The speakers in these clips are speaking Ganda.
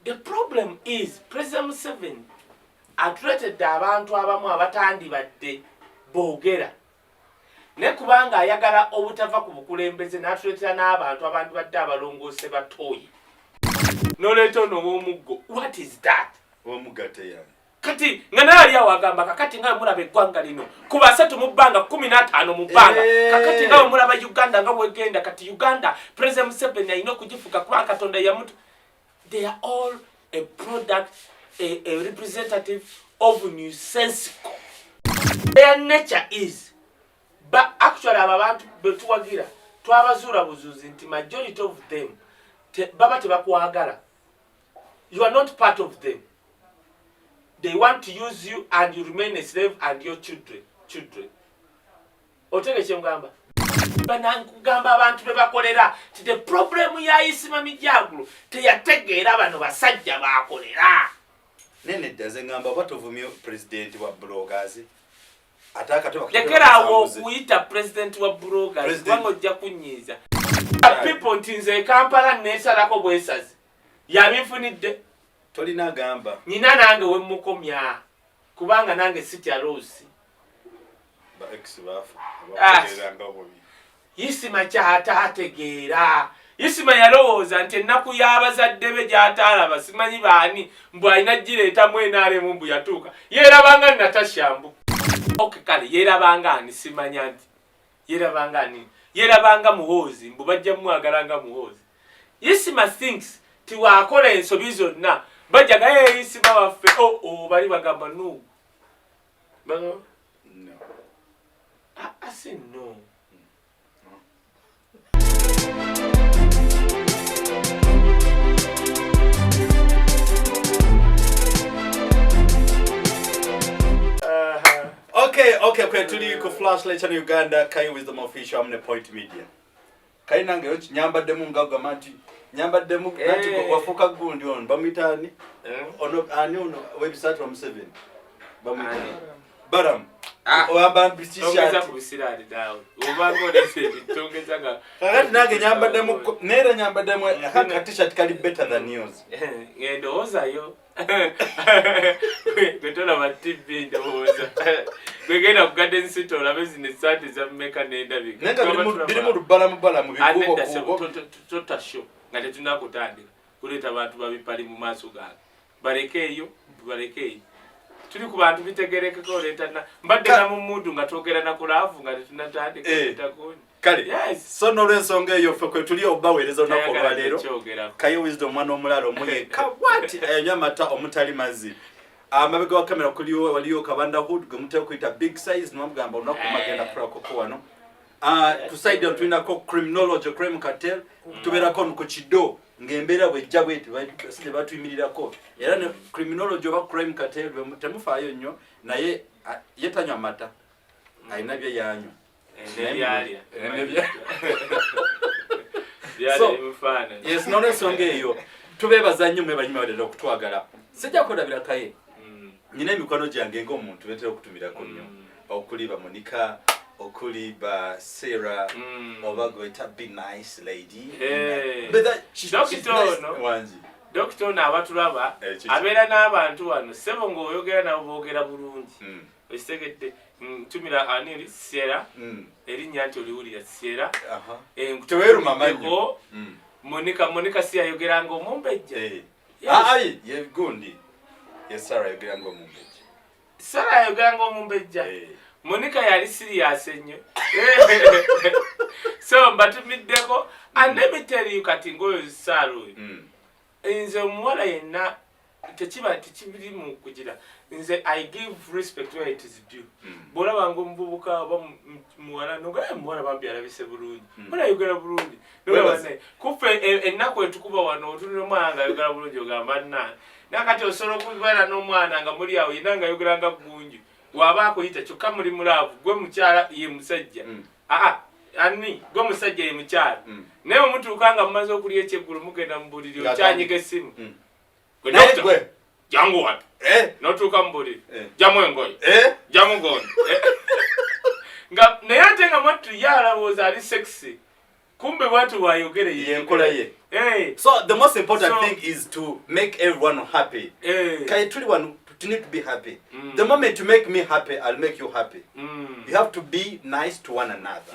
The problem is President Museveni atuletedde abantu abamu abatandibadde boogera naye kubanga ayagala obutava ku bukulembeze n'atuleetera n'abantu abandibadde abalongoose batooyi noleeta ono ow'omuggo. What is that? Kati nga naye ali awo agamba, kakati nga wemulaba eggwanga lino ku basatu mu bbanga 15 mu bbanga, eh. Kakati nga wemulaba Uganda nga wegenda kati, Uganda President Museveni alina okugifuga kubanga Katonda yamutu. They are all a product, a representative of nonsensical. Their nature is, but actually abo abantu betuwagira twabazuula buzuuzi nti majority of them baba tebakwagala. You are not part of them. They want to use you and you remain a slave and your children. Otege kyengamba, banankugamba abantu bebakolera ti the problem ya Isima Mijagulo teyategeera bano basajja bakolera. Nene ddaze ngamba oba tovumye president wa bloggers ate akate. Lekeraawo okuyita president wa bloggers kubanga ojja kunyiiza people nti nze Kampala neesalako bwesazi yabinfunidde. Tolina gamba. Nyina nange wemukomya kubanga nange sitya loosi. Ba ex bafa. Ah. Abakutegeeranga bubi. Isima kyataategeera, Isima yalowooza nti ennaku y'abazadde be gy'ataalaba simanyi baani mbu alina gireetamu enaalemu mbu yatuuka yeerabanga Natasha mbu ok kale yeerabanga ani simanya nti yeerabanga ani yeerabanga Muhoozi mbu bajja mumwagala nga Muhoozi. Isima thinks tiwaakola ensobi zonna bajjaga, "Hey, Isima waffe." Oh, oh, bali bagamba no. Bagamba No. Ah, ah, si no. Okay, kwe tuli ku Flashlight Channel Uganda, Kai Wisdom Official amne Point Media. Kai nange yo nyambaddemu nga gamba nti nyambaddemu nti Eh. wafuuka gundi ono bamuyita ani? Eh? Ono ani ono w'ebisaati wa Museveni? Bamuyita Ani? Baram. Ah. Oyambala Tongeza t-shirt. ku bisiraani naawe obanga olese ebintu tongeza nga Kakati nange nyambaddemu neera nyambaddemu aka t-shirt kali better than yours. Endowoozayo gwe tolaba TV, ndowooza gwegenda ku Garden City olabe zino esaati za mmeka n'endabika. Naye nga birimu lubalamu balamu bikubo kubo. Totasho nga tetunakutandika kuleeta bantu babipali mu maaso gange, baleke eyo, baleke eyo, tuli ku bantu bitegerekeko oleeta mbadde na mu mood nga twogera na ku love nga tetunatandika Eh. oleeta gundi. Kale. Yes. So n'olwensonga eyo ffe kwe tuli obaweereza olunaku Tayagala olwaleero. nekyogerako. Kaye Wisdom omwana omulala omuyeka bwati ayanywa amata omutali mazzi. Amabega wa kamera kuliwo waliyo Kabanda Hood gwe mutera kuyita Big Size, nwamugamba olunaku lumagenda kulakoko wano. Ah, ku side eno tulinako Criminology, Crime Cartel, tubeerako ku kido ng'embeera bwejja bweti batuyimirirako era ne Criminology oba Crime Cartel temufaayo nnyo naye ah, ye tanywa mata, alina bye yanywa. Nebyalya. Eh, Byalya ebimufaanana. Yes, n'olwensonga eyo tubeebaza nnyo mwe banyuma badala okutwagala. Sijja kwerabira Kaye, nyina emikwano gyange ng'omuntu betera okutumirako nnyo, okuli ba Monica, okuli ba Sarah, oba gweta Be Nice Lady. Eh. But Dokita she's nice. ono. Wangi. Dokita ono abatulaba Eh, kiki? abeera n'abantu wano ssebo ng'oyogera nabo boogera bulungi. Okitegedde? Ntumira ani eri Sierra, erinnya nti oliwulira Sierra. Eh, Teweeruma mannyo. nkutumiddeko. Monica, Monica si yayogera ng'omumbejja? Eh. Yes. Ah, ai, ye gundi ye Sarah yogera ng'omumbejja. Sara yayogera ng'omumbejja. Eh. Monica yali serious ennyo, so mbatumiddeko. And let me tell you, kati ng'oyo Sara oyo, nze omuwala yenna tekiba tekibiri mu kugira, nze I give respect where it is due. Bwolaba nga omuvubuka oba muwala nogaa muwala bambi alabise bulungi, muwala ayogera bulungi. Nogamba Webaze. naye kuffe ennaku etukuba wano otunula omwana nga ayogera bulungi ogamba nna nakati osobola okubeera n'omwana nga muli awo yenna nga ayogera nga gunju waaba akuyita kyokka muli mu love, gwe mukyala ye musajja. Aa, ani gwe musajja ye mukyala, naye omutuuka nga mumaze okulya ekyeggulo mugenda mu buliri okyanyiga essimu. Gwe Naye doctor, gwe jangu wano. Notuuka mu buliri, jamu engoye, jamu gondi. Eh. Nga naye ate nga mwattu ye alowooza ali sexy, kumbe bwatu bwayogere. Yenkola ye. Hey. So the most important So- thing is to make everyone happy. Hey. Kaye tuli wano to need to be happy. The moment you make me happy, I'll make you happy. You have to be nice to one another.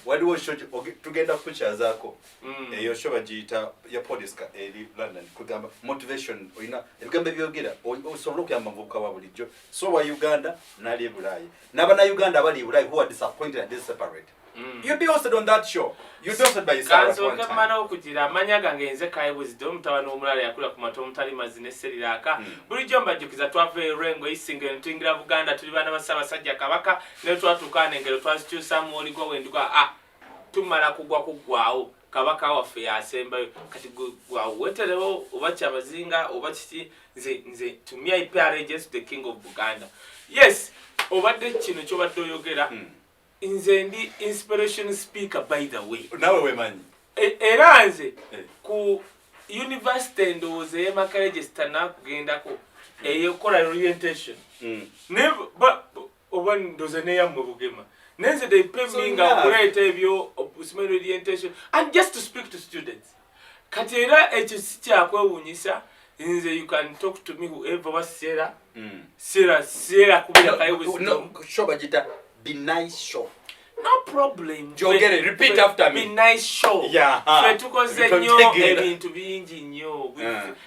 Waliwo show tugenda kukyazaako. Eyo show bagiyita ya Poliska eri London, kugamba motivation, olina ebigambo ebyogera osobola okuyamba muvubuka wa bulijjo, so wa Uganda nali e Bulaayi n'abannayuganda abali e Bulaayi who are disappointed and desperate. You'll be hosted on that show. You'll be hosted by Sarah at one Kansooke time. mmala okugira amanya gange. Nze Kaye Wisdom, mutabani w'omulala yakula ku mata omutali mazzi ne seriraka. Bulijjo mbajjukiza twava erwengo isinga eno tuyingira Buganda, tuli baana ba Ssaabasajja Kabaka, naye twatuuka engero twazikyusamu oligwa wendigwa a tumala kugwa kuggwawo. Kabaka waffe yasembayo. Kati gwaweterewo oba Kyabazinga oba kiki, nze to me I pay allegiance to the King of Buganda. Yes, obadde kino kyobadde oyogera, nze ndi inspiration speaker, by the way. Nawe wemanyi. Era nze Eh. ku university endowooza ey'e sitanakugendako eyokola orientation, naye oba ndowooza neyammwe Bugema, naye nze they pay So me nga yeah. okuleeta ebyo okusomera orientation and just to speak to students. Kati era ekyo si kyakwewuunyisa, nze you can talk to me whoever wa sera sera sera kubira Kaye Wisdom. No, show bagiyita Be Nice Show. No problem. Jogere, repeat after me. Be Nice Show. Yeah. Ffe tukoze nnyo Ntegeera. ebintu bingi nnyo.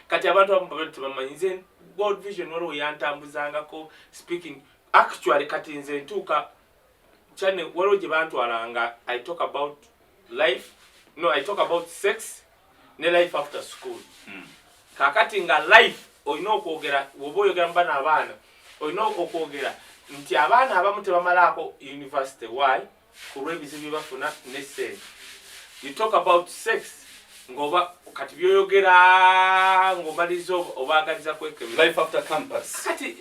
Kati abantu abamu babadde tebamanyi nze World Vision waliwo yantambuzangako speaking actually. Kati nze ntuuka channel waliwo gye bantwalanga, I talk about life, no, I talk about sex ne life after school. Kakati nga life olina okwogera, woba oyogera mu bano abaana, olina okwogera nti abaana abamu tebamalaako university. Why? Ku lw'ebizibu bye bafuna ne sente. You talk about sex ng'oba kati byoyogera ng'omaliriza obaagaliza kwekebera. Life after campus. Kati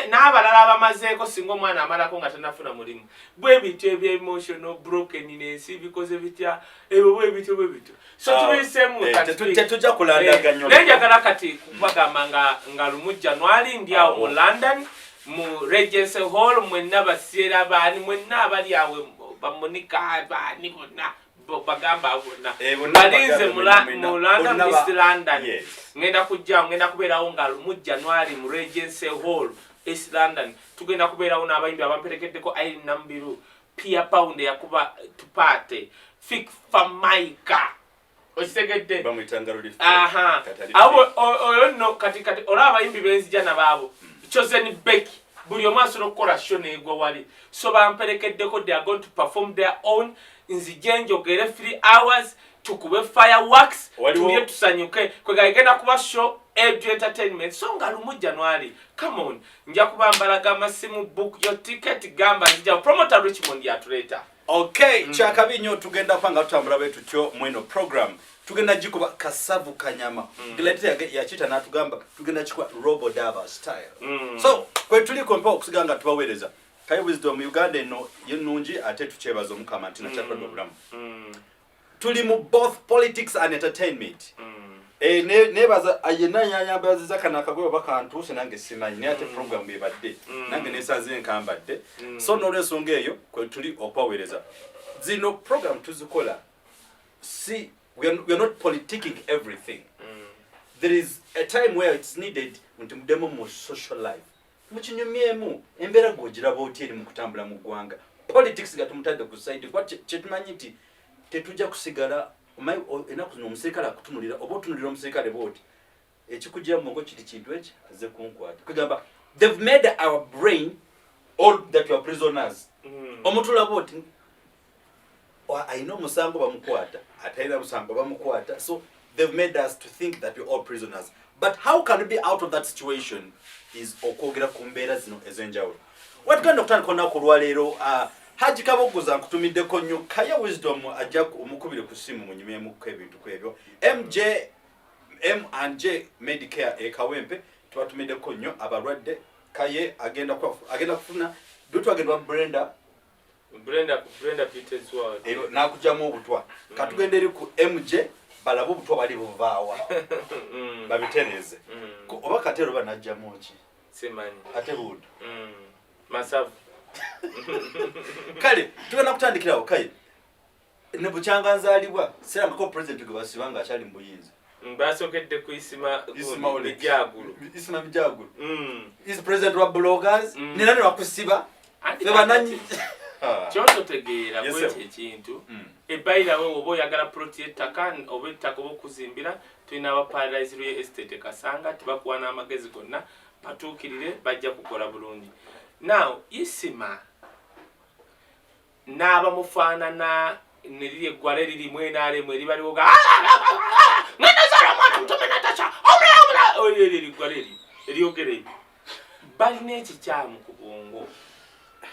n'abalala abamazeeko, singa omwana amalako nga tanafuna mulimu, bwe bityo ebya emotional broken n'ensi bikoze bitya, ebyo bwe bityo bwe bityo. So Ah, tubiyiseemu. eh, Kati tetujja kulandaga nnyo. Naye njagala kati kubagamba nga lumu January ndi awo mu London mu Regency Hall. Mwenna basiera baani, mwenna abali awo, bamonika baani, bonna bagamba abo bonna. Eh, bonna balinze bagambe mwenna, mu London, bonna East London. Yes. Ngenda kujjawo, ngenda kubeerawo nga lumu January mu Regency Hall, East London. Tugenda kubeerawo n'abayimbi abamperekeddeko: Irene Nambiru, Pia Pound yakuba Tupate, Fik Famaika, okitegedde? Bamuyita Luli. Aha. Kati ali Abo fit. oyo nno kati olaba abayimbi benzija nabaabo Chosen Becky, buli omu asobola okukola show neegwa wali. So bamperekeddeko, they are going to perform their own. Nzije njogere 3 hours, tukube fireworks, tulye tusanyuke. Kwega egenda kuba show edu entertainment. So nga lumu January, come on, nja kuba mbalaga amasimu, book your ticket, gamba nzija. Promoter Richmond yatuleeta. Okay, kyakabi nnyo. Tugenda kuba nga tutambula bwe tutyo mweno program, tugenda gikuba kasavu kanyama. Glad yakiyita n'atugamba tugenda kikuba Robodava style. So kwe tuliko mpa okusiga nga tubaweereza Kaye Wisdom. Uganda eno ye nnungi, ate tukyebaza Omukama nti nakyatwadde obulamu. Tuli mu both politics and entertainment. Eh, nebaza yenna yanyambaziza kano akagoye oba kantuuse nange simanyi, naye ate program ebadde nange nesanze nkambadde. So n'olwensonga eyo kwe tuli okubaweereza zino program tuzikola si we are not politicking everything. There is a time where it's needed nti muddemu mu social life, mukinyumyemu embeera gwogiraba otya eri mu kutambula mu ggwanga. Politics nga tumutadde ku side, kuba kyetumanyi nti tetujja kusigala. Omanyi, ennaku zino omusirikale akutunulira oba otunulira omusirikale bwoti, ekikujja mu mugongo kiri kintu eki azze kunkwata. Kugamba they've made our brain all that we are prisoners. Omuntu olaba oti alina omusango bamukwata, atalina musango bamukwata. So they've made us to think that we're all prisoners, but how can we be out of that situation is okwogera ku mbeera zino ez'enjawulo. Watugenda okutandika olunaku olwaleero, Haji Kabogoza nkutumiddeko nnyo. Kaya Wisdom ajja omukubire ku ssimu munyumyemuko ebintu ku ebyo. Mj M and J Medicare e Kawempe tubatumiddeko nnyo abalwadde. Kaye agenda kufuna dutwagenda wa Brenda. Brenda Peters World. Ero nakugyamu obutwa. Katugenda eri ku MJ balabe obutwa bali buvaawa, babitereeze. Oba katero banajjamu ki? Simanyi. Ate hood. Masavu. Kale tugenda kutandikirawo. Kaye Ne bukyanga nzaalibwa sirangako president gwe basiba nga akyali mu buyinza. Basokedde ku Isima. Isima Olex. Mijagulu. Isima Mijagulu is president wa bloggers. Nera ne bakusiba. Anti Fe bananyi. Kyototegeera Yes, kwekyo sir. ekintu ebayirawe oba oyagala plot y'ettaka oba ettaka oba okuzimbira, tulina aba Paradise Real Estate Kasanga, tebakuwa n'amagezi gonna, batuukirire, bajja kukola bulungi. Now Isima n'abamufaanana neriri eggwala eririmu NRM eribaliwo ga ngenda zaala omwana mutume Natasha omulala eryo eriggwala eri eryogera ebyo balina ekikyamu ku bwongo.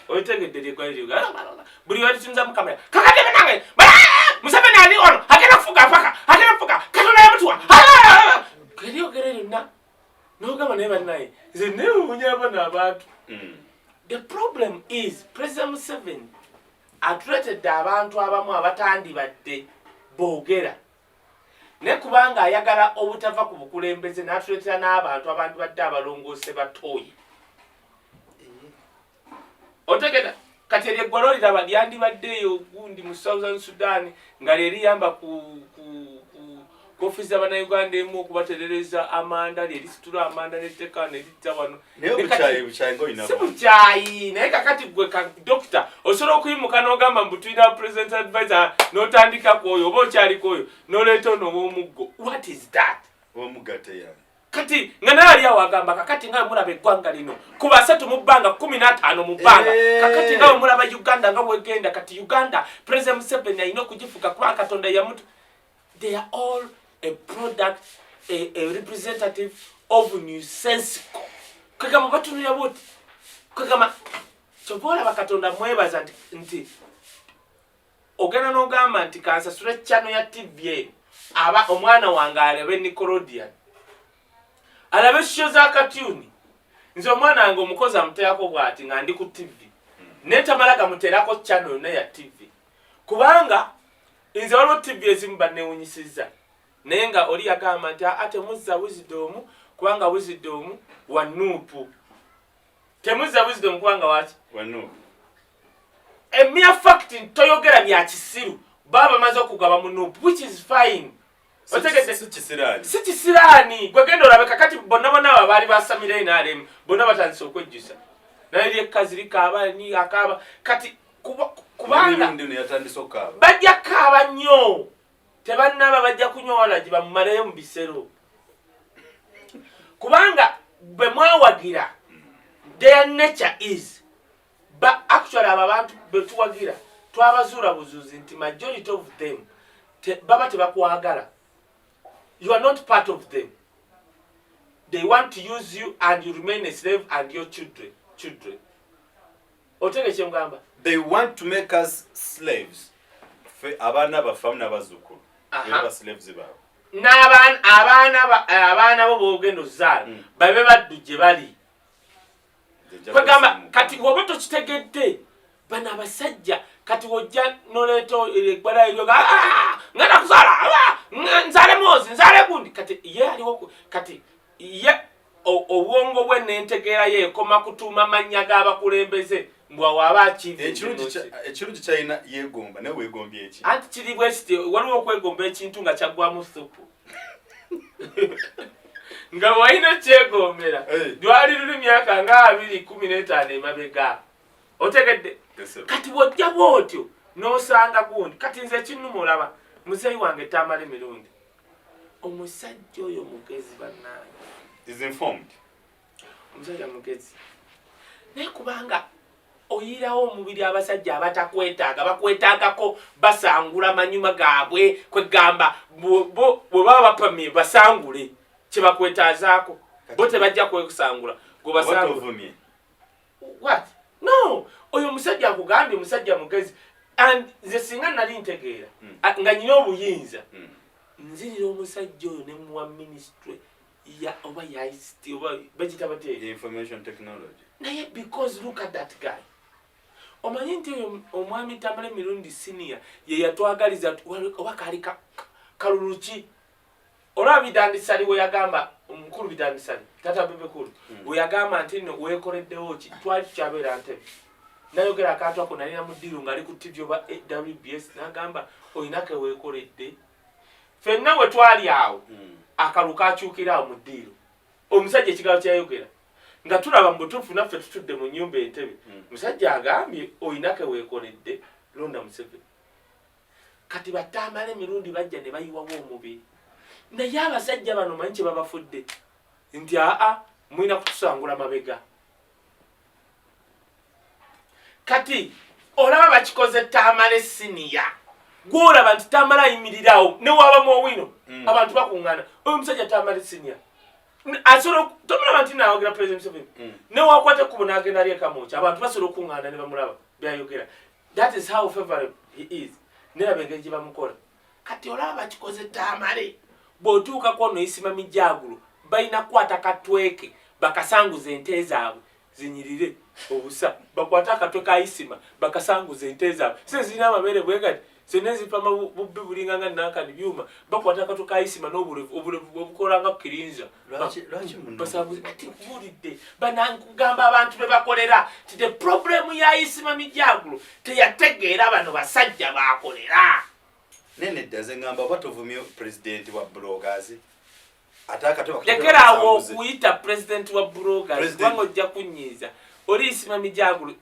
Otegedde? Lyeggwala eryo buli walitunza mu kamera kakati banange, Museveni ali ono agenda kufuga paka agenda kufuga Katonda yamutuwa eryogera lyonna nogamba. Naye bannaye, nze newuunya bano abantu. The problem is President Museveni atuleetedde abantu abamu abatandibadde boogera, naye kubanga ayagala obutava ku bukulembeze n'atuleetera n'abantu abandibadde abalongoose batooyi. Otegeda? Kati eryo eggwala oliraba lyandibadde eyo gundi mu Southern Sudan nga lyeriyamba ku ofiisi z'abannayuganda emu okubaterereza amanda, lyerisitula amanda netteka nerijja wano. Naye obukyayi, bukyayi ngaolina. Si bukyayi, naye kakati gwe ka dokita osobola okuyimuka n'ogamba mbu tulina president advisor, n'otandika ku oyo oba okyaliko oyo n'oleeta ono ow'omuggo. What is that? Omugatte yange. Kati nga naye ali awo agamba, kakati nga bwe mulaba eggwanga lino ku basatu mu bbanga 15 mu bbanga. Kakati nga bwe mulaba Uganda nga bwegenda kati, Uganda President Museveni alina okugifuga kubanga Katonda yamutu. They are all a product, a representative of nonsensical. Kwegamba batunulira buti, kwegamba kyova olaba Katonda mwebaza nti ogenda n'ogamba nti kansasule channel ya TV eno, aba omwana wange alabe Nickelodeon, alabe show za cartoon. Nze omwana wange omukozi amuteerako bw'ati nga ndi ku TV, naye tamala gamuteerako channel yonna ya TV, kubanga nze waliwo TV ezimu bannewunyisizza, naye nga oli yagamba nti aa, temuzza Wisdom kubanga Wisdom wa NUP, temuzza Wisdom kubanga waki. Wano. A mere fact nti toyogera bya kisiru, baba bamaze okugaba mu NUP, which is fine. Otegedde? Si kisiraani. Si kisiraani. Gwe genda olabe kakati bonna bonna abo abaali basamira NRM bonna batandise okwejjusa, naye lyekkazi likaaba ni akaaba kati kubanga Emirundi eno yatandise okukaaba. Bajja kaaba nnyo, tebannaba, bajja kunywa walagi bamumaleyo mu bisero, kubanga bwe mwawagira, their nature is ba actually abo abantu betuwagira twabazuula buzuuzi nti majority of them baba tebakwagala. You are not part of them. They want to use you and you remain a slave and your children. Otege kyemugamba? They want to make us slaves, fe abaana baffe amu n'abazzukulu. Era ba slaves baabwe. N'abaana abaana bo bogenda ozaala babe baddu gye bali. Kwegamba kati woba tokitegedde, bano abasajja kati wojja noleeta eggwala eryo ngenda kuzaala, nzaale mwozi, nzaale gundi. Kati ye aliwo kati ye obwongo bwe nentegeera ye ekoma kutuuma mannya g'abakulembeze mbwa waaba Ekirungi ekirungi kyalina yeegomba, naye weegombye eki? Anti kiri bwe kiti, waliwo okwegomba ekintu nga kyaggwamu supu nga walina okyegombera. Lwali luli myaka nga 2 15 emabega. Otegedde? Yes, sir. Kati bw'ojja bw'otyo n'osanga gundi. Kati nze ekinnuma, olaba muzeeyi wange Tamala Emirundi, omusajja oyo mugezi bannange. Is informed. Omusajja mugezi, naye kubanga oyirawo omubiri abasajja abatakwetaaga bakwetaagako basangula manyuma gaabwe. Kwegamba bwe baba bapamye basangule kyebakwetaazaako, bo tebajja kwesangula gwe basangula. Oba What? No, oyo omusajja akugambye musajja mugezi, and nze singa nali ntegeera nga nyina obuyinza, nzirira omusajja oyo ne muwa ministry ya oba ya ICT oba bagita bateeri. Information technology. Naye because look at that guy, omanyi nti oyo omwami Tamale Mirundi Senior ye yatwagaliza oba kaali kalulu ki? Olaba Bidandisali we yagamba, omukulu Bidandisali, tata Bebekulu, we yagamba nti nno weekoleddewo ki, twali tukyabeera Ntebe. Nayogera akantu ako, nalina mu ddiiru ng'ali ku TV oba WBS, n'agamba olina keweekoledde. Ffenna we twali awo, akalulu kakyukira awo mu ddiiru. Omusajja ekigambo kyeyayogera nga tulaba mu butuufu, naffe tutudde mu nnyumba entebe, musajja agambye olina keweekoledde, londa Museveni. Kati batamala emirundi bajja ne bayiwawo omubiri, naye abasajja bano manyi kye babafudde nti aa, mulina kutusangula mabega. Kati olaba bakikoze Tamale Senior, gwolaba nti Tamale ayimirirawo newaba muowino, abantu bakuŋŋaana. Oyo omusajja Tamale Senior asobola, tomulaba nti nawagira President Museveni, newakwata ekkubo n'agenda ali ekamwoki, abantu basobola okuŋŋaana ne bamulaba byayogera. That is how favorable he is. Neraba engeri gye bamukola. Kati olaba bakikoze Tamale, bw'otuukako ono Isima Mijagulo, balina kukwata katweke bakasanguza ente zaabwe zinyirire obusa. Bakwate akatwe ka Isima bakasanguza ente zaabwe, se zirina amabeere bwe gati, zonna ezipama bubbi bulinga nga nankani byuma. Bakwata akatwe ka Isima n'obulevu, obulevu bwebukola nga kirinza. Lwaki muno? Basanguze. Kati nkubuulidde, banankugamba abantu be bakolera ti the problem ya Isima Mijagulo teyategeera bano basajja bakolera. Nene dda, nze ngamba oba tovumye president wa bloggers, ate akatwe Lekeraawo okuyita president wa bloggers, President. kubanga ojja kunyiiza. Oli Isima Mijagulo,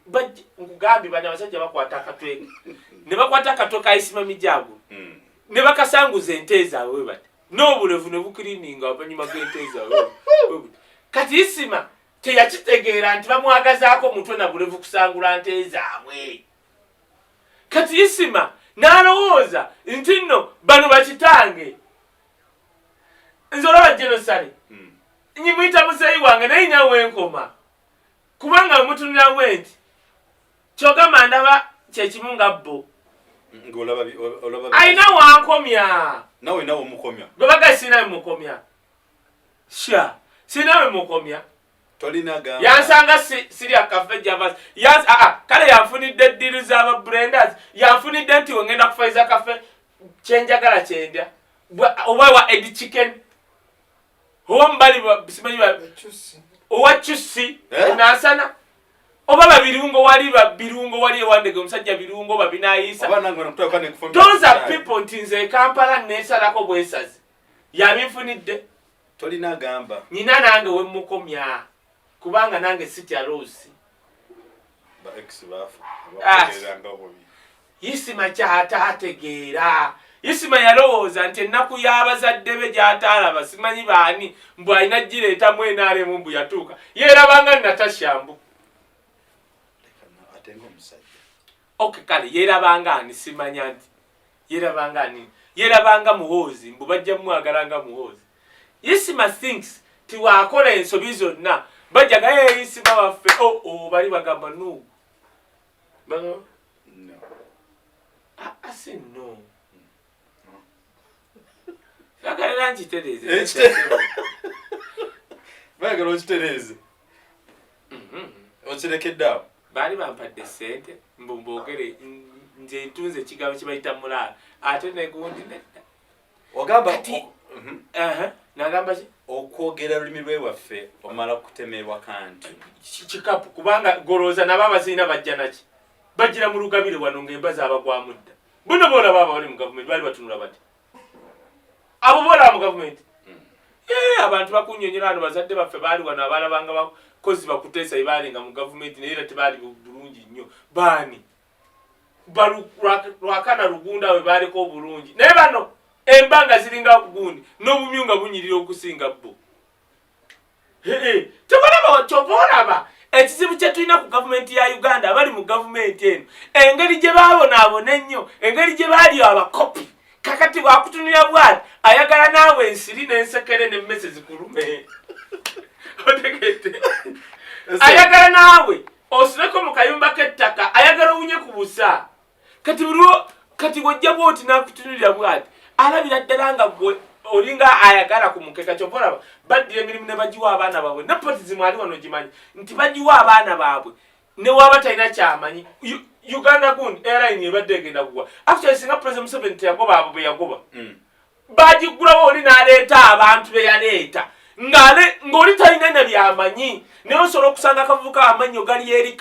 nkugambye bano abasajja bakwata akatwe, ne bakwata akatwe ka Isima Mijagulo ne bakasanguza ente zaabwe bwe bati, n'obulevu ne bukirininga avanyuma g'ente zaabwe bwe buti. Kati Isima teyakitegeera nti bamwagazaako mutwe na bulevu kusangula nte zaabwe. Kati Isima n'alowooza nti nno bano bakitange. Nze olaba Genosale, nyimuyita muzeeyi wange, naye nyawe enkoma, kubanga mutunira bwe nti kyogamba ndaba kyekimu nga bo. Ng'olaba olaba Alina wankomya. Nawe omukomya. Gwe baga sina mukomya, sha sina we mukomya. Tolina gamba. Yansanga sirya Cafe Javas. Kale yanfunidde eddiru z'aba Brenders, yanfunidde nti wengenda kufaiza cafe kyenjagala kyendya, oba wa Ed Chicken, oba mubali simanyi owa Chusi. Eh? Nansana oba babirungo, wali babirungo, wali ewandege omusajja birungo babinayisa. Oba nange nakutaka nekufumbira. Those are people nti nze e Kampala neesalako bwesazi, yabinfunidde. Tolina gamba. Nyina nange wemukomya, kubanga nange sitya luusi. Ba ex baafa. Ah. Abakutereranga bubi. Isima kyataategeera, Isima yalowooza nti ennaku y'abazadde be gy'ataalaba simanyi baani, mbu alina gireetamu enaalemu, mbu yatuuka yeerabanga Natasha mbu Leka ate ng'omusajja. Ok, kale yeerabanga ani, simanya nti yeerabanga ani, yeerabanga Muhoozi, mbu bajja mumwagala nga Muhoozi. Isima thinks tiwaakola ensobi zonna bajjaga, "Hey, Isima waffe." Oh, oh, bali bagamba nuugu. No. Ah, ah, si no, yagalera nkitereeze. Bayagala okitereeze. Okirekedde awo. Baali bampadde sente mbu mbogere nze ntunze ekigambo kibayita mulaala, ate negundi nedda. Ogamba Aha, nagamba ki? Okwogera lulimi lwewaffe omala kutemerwa kantu. Kikapu, kubanga golooza nabo abazirina bajja naki, bagira mu lugabire wano ng'emba zaabagwamu dda. Buno boolaba abo abali mu gavumenti baali batunula bati, abo boolaba mu gavumenti. Ye abantu bakunyonyola wano, bazadde baffe baali wano abalabanga bakozi bakuteesa bye baalinga mu gavumenti, naye era tebaali bulungi nnyo. Baani lwakana lugunda we baaliko obulungi, naye bano emba nga ziringa gundi n'obumyu nga bunyirira okusinga bo. Tebalaba. Kyova olaba ekizibu kye tulina ku gavumenti ya Uganda, abali mu gavumenti eno, engeri gye baabonaabona ennyo, engeri gye baali abakopi. Kakati bwakutunira bwati ayagala naawe ensiri n'ensekere n'emmese zikulume, otegedde? Ayagala naawe osuleko mu kayumba k'ettaka, ayagala owunye ku busa. Kati buliwo kati wojja bwoti n'akutunulira bwati, alabira ddala nga gwe olinga ayagala ku mukeka. Kyova olaba baddira emirimu ne bagiwa abaana baabwe. Nepotism ali wano, gimanyi nti bagiwa abaana baabwe newaba talina kyamanyi. Uganda gundi airline ebadde egenda kugwa. Actually, singa President Museveni teyagoba abo be yagoba, bagigulawo oli n'aleeta abantu be yaleeta ng'oli talina na byamanyi. kyamanyi, naye osobola okusanga akavubuka amannyo gali eri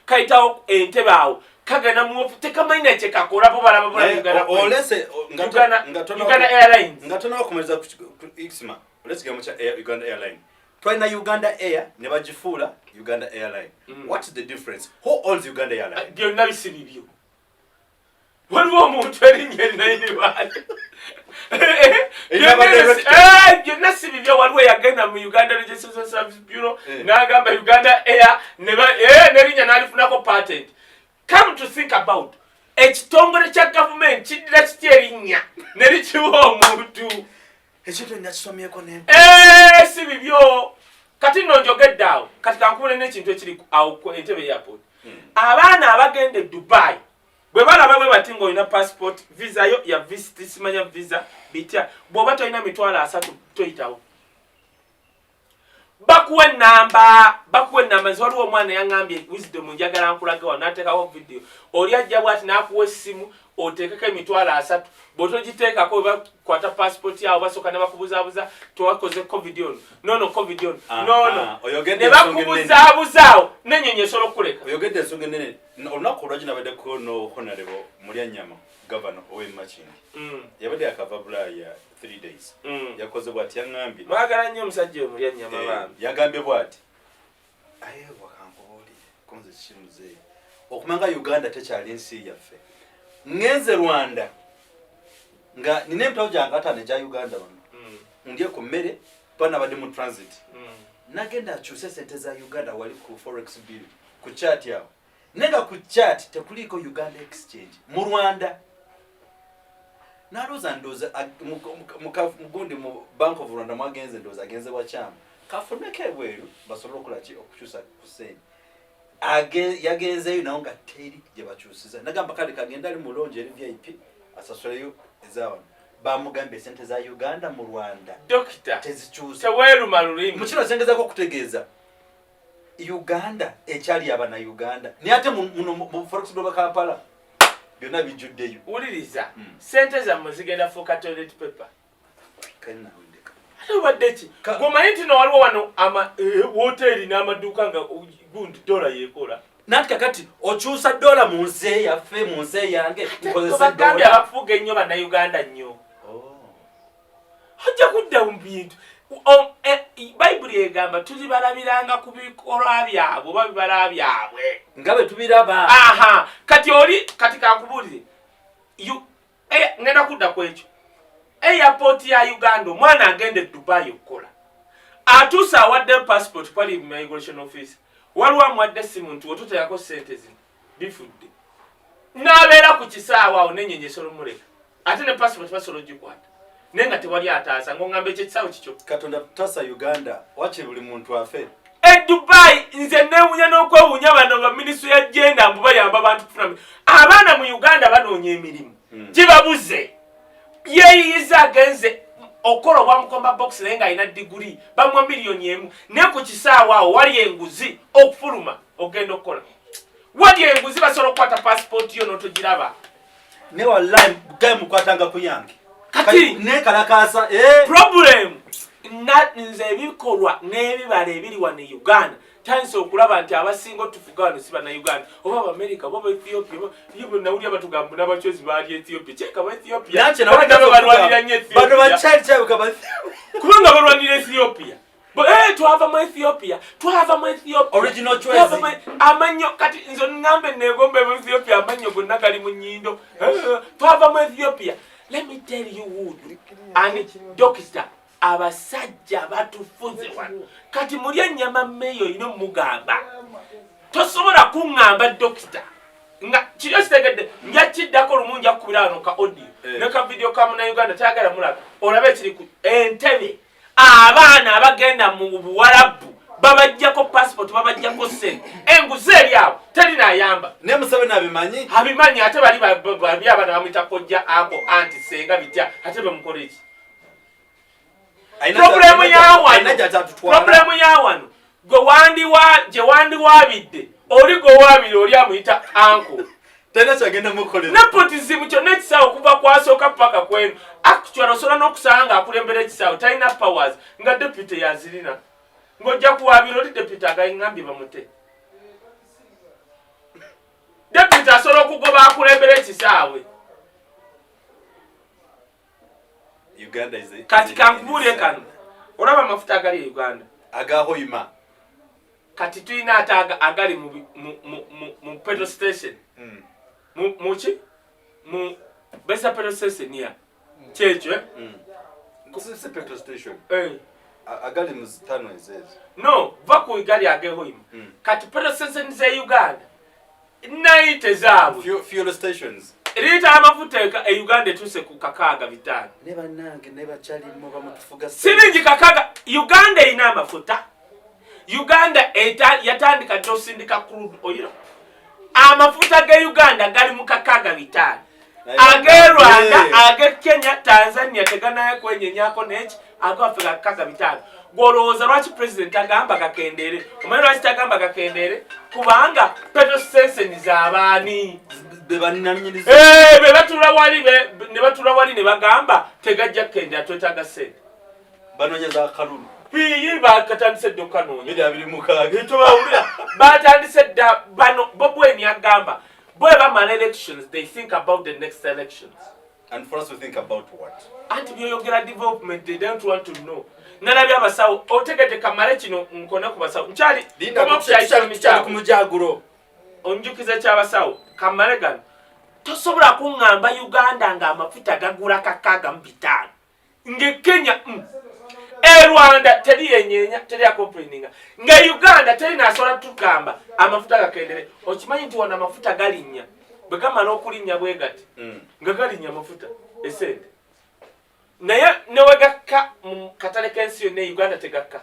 kayitawo entebe awo kagenda mu tekamanyi nakye kakola, bo balaba bulabi Uganda Airlines. Nga tonaba kumaliza ku isma, olese kigambo kya Uganda Airline. Twalina Uganda Air ne bagifuula Uganda Airline. What is the difference? Who owns Uganda Airline? Byonna bisi bibyo. Waliwo omuntu erinnya erinayinibaale. Byonna si bibyo. Waliwo eyagenda mu Uganda Registration Service Bureau n'agamba Uganda Air, nerinnya n'alifunako patent. Come to think about, ekitongole kya gavumenti kiddira kitya erinnya ne likiwa omuntu? Ekintu nakisomyeko ne Si bibyo. Kati nno njogedde awo, kati kankubule n'ekintu ekiri awo ku Entebe Airport. Abaana abagenda e Dubai bwe balaba bwe bati ng'olina passport, visa yo ya visit, simanya visa bitya, bw'oba tolina 30,000 toyitawo. Bakuwa enamba, bakuwa enamba. Nze waliwo omwana yaŋŋambye, "Wisdom, njagala nkulage wano," n'ateekawo video. Oli ajja bwati n'akuwa essimu, oteekeko 30,000. Bw'otogiteekako, bwe bakwata passport yawo, basooka ne bakubuzaabuza, "Tewakoze COVID ono, nono COVID ono." Nono Oyogedde ne ensonga ennene. bakubuzaabuza n'ennyonyi esobola okukuleka. Oyogedde ensonga ennene. Olunaku olwagi nabaddeko no Honorable Mulyanyama, gavana ow'e Makindye. Yabadde akava Bulaaya 3 days. Yakoze bwati, yaŋŋambye Mwagala nnyo omusajja oyo Mulyanyama. Bambi. Yagambye bwati, "Aye wakankubuulire konze kimuzeeyi, okumanga Uganda tekyali nsi yaffe. Ŋŋenze Rwanda nga nina emitwalo gyange 50 egya Uganda wano, ndye ku mmere, twanabadde mu transit. Nagenda akyuse sente za Uganda wali ku forex bill ku chat awo, naye nga ku chat tekuliiko Uganda Exchange mu Rwanda. Nalowooza, ndowooza mugundi mu Bank of Rwanda mwagenze, ndowooza agenze wakyamu, kafuneko ebweru basobole okukolaki, okukyusa ku sente." Yagenzeeyo nawo nga teri gye bakyusiza. Nagamba kale kagenda ali mulongi eri VIP asasuleyo ezawano. Bamugambye esente za Uganda mu Rwanda Dokita, tezikyusa. Teweeruma lulimi. Mukino kyengezako okutegeeza, Uganda ekyali abana Uganda, naye ate muno mu forex bureau Kampala byonna bijjuddeyo. Wuliriza, sente zammwe zigenda fuuka toilet paper. Kali naawe ndeka. Ate obadde ki? Gwomanyi nti no waliwo wano ama woteeri n'amaduuka nga gundi dola yekola. Nanti kakati okyusa dola mu nsi yaffe, mu nsi yange nkozesa Bagambye dola. abafuuga ennyo Bannayuganda nnyo. Oh. Ojja kudda mu bintu. Bayibuli egamba tulibalabiranga ku bikolwa byabwe oba bibala byabwe. Nga bwe tubiraba. Aha, kati oli, kati kankubuulire, ngenda kudda ku ekyo. Airport ya Uganda, omwana agenda e Dubai okukola, atuuse awadde passport, pali migration office, waliwo amuwadde essimu nti wetuteekako sente zino bifudde, n'abeera ku kisaawe awo n'ennyonyi esobola omuleka, ate ne passport basobola ogikwata, naye nga tewali ataasa. Ng'oŋŋamba ekyo ekisaawe kikyo. Katonda tasa Uganda, wakiri buli muntu afe. E Dubai nze newunya n'okwewunya, bano ba minisitule ya gender mbu bayamba abantu kufuna. Abaana mu Uganda banoonya emirimu, gibabuze. Yeeyiyiza, agenze okukola obwa mukomba box, naye ng'alina diguri, bamuwa 1 million. Naye ku kisaawe awo wali enguzi, okufuluma okugenda okukola wali enguzi, basobola okukwata pasipooti yo n'otogiraba. Ne wallahi gaye mukwatanga ku yange. Kati- Nekalakasa, eh. Problem na nze ebikolwa n'ebibala ebiri wano e Uganda, tandise okulaba nti abasinga otufuga wano si Bannayuganda, oba Abamerika oba Abaethiopia. Nawulira batugamba n'abacwezi baali Ethiopia, kyeka ba Ethiopia. Nakye Bagamba balwanira nnyo bano Ethiopia. Bakyali kyabika ba Kubanga balwanira Ethiopia. Twava mu Ethiopia, twava mu Ethiopia. Original Twava Chwezi. Amannyo, kati nze ŋŋambe negombe mu Ethiopia, amannyo gonna gali mu nnyindo. Twava mu Ethiopia. Let me tell you, wood and doctor, abasajja batufuze wano. Kati muli ennyama mmeeyo olina omugamba, tosobola kuŋŋamba dokita nga kiri okitegedde. Nja kiddako lumu, nja kukubira wano ka audio ne ka video ka Munauganda tayagala mulaga, olabe ekiri ku Entebe. Abaana abagenda mu Buwalabu babajjako passport, babajjako sente, enguzi eri awo, teri nayamba. Ne Museveni abimanyi. Abimanyi. Ate bali babi, abaana bamwita kojja, ako anti senga bitya, ate bamukola eki? Problemu ya Alina wano, gy'akyatutwala. problemu ya wano, gwe wandiwa gye wandiwaabidde, oli gwe waabire, oli amuyita uncle. Talina kyagenda mukolera. Nepotism kyonna ekisaawe okuva kwasooka paka kweno. Actually osobola n'okusanga ng'akulembera ekisaawe talina powers, nga deputy yazirina. Ng'ojja kuwaabira oli deputy agayingambye bamute. Deputy asobola okugoba akulembera ekisaawe. Kati kankubuulire kano, olaba amafuta agali e Uganda aga Hoima, kati tulina ate agali mu petrol station, muki mu besa petrol station ya kyekyo, eh? Si petrol station. Eh. Agali mu zitano ezeezo. No, va ku gali ag'ehoima. Kati petrol station ze Uganda 90 zaabwe. Fuel stations. Liita amafuta e Uganda etuuse ku 65. Ne bannange ne bakyalimu bamutufuga. Siringi 6. Uganda erina amafuta. Uganda yatandika dda osindika crude oil. Amafuta ge Uganda gali mu 65. Ag'e Rwanda, ag'e Kenya, Tanzania teganaye kwenyenyako neki, agawaffe 65. Gwolowooza lwaki president agamba gakendeere? Omanyi lwaki tagamba gakendeere? Kubanga petrol station z'abaani? Be bannanyinizo. Eh, be batula wali ne batula wali ne bagamba tegajja kukendera, twetaaga ssente. Banoonyeza akalulu. Piyi bakatandise dda okukanoonya. 2026. Tobawulira batandise dda bano. Bobi Wine agamba bwe bamala elections, they think about the next elections. And for us to think about what? Anti byoyogera development, they don't want to know. Nalabye abasawo, otegedde kamale kino nkone ku basawo nkyali Linda. koma ku kya Tukyali kyabwe. ku mujagulo. Onjukiza kyabasawo kamale gano. Tosobola kuŋŋamba Uganda ng'amafuta gagula 65, nge Kenya, e Rwanda teri yenyeenya, teri acomplaininga, nga Uganda teri nasobola tugamba amafuta gakendere. Okimanyi nti wano amafuta galinnya, bwe gamala okulinnya bwe gati, nga galinnya amafuta esente, naye newegakka mu katale k'ensi yonna, e Uganda tegakka.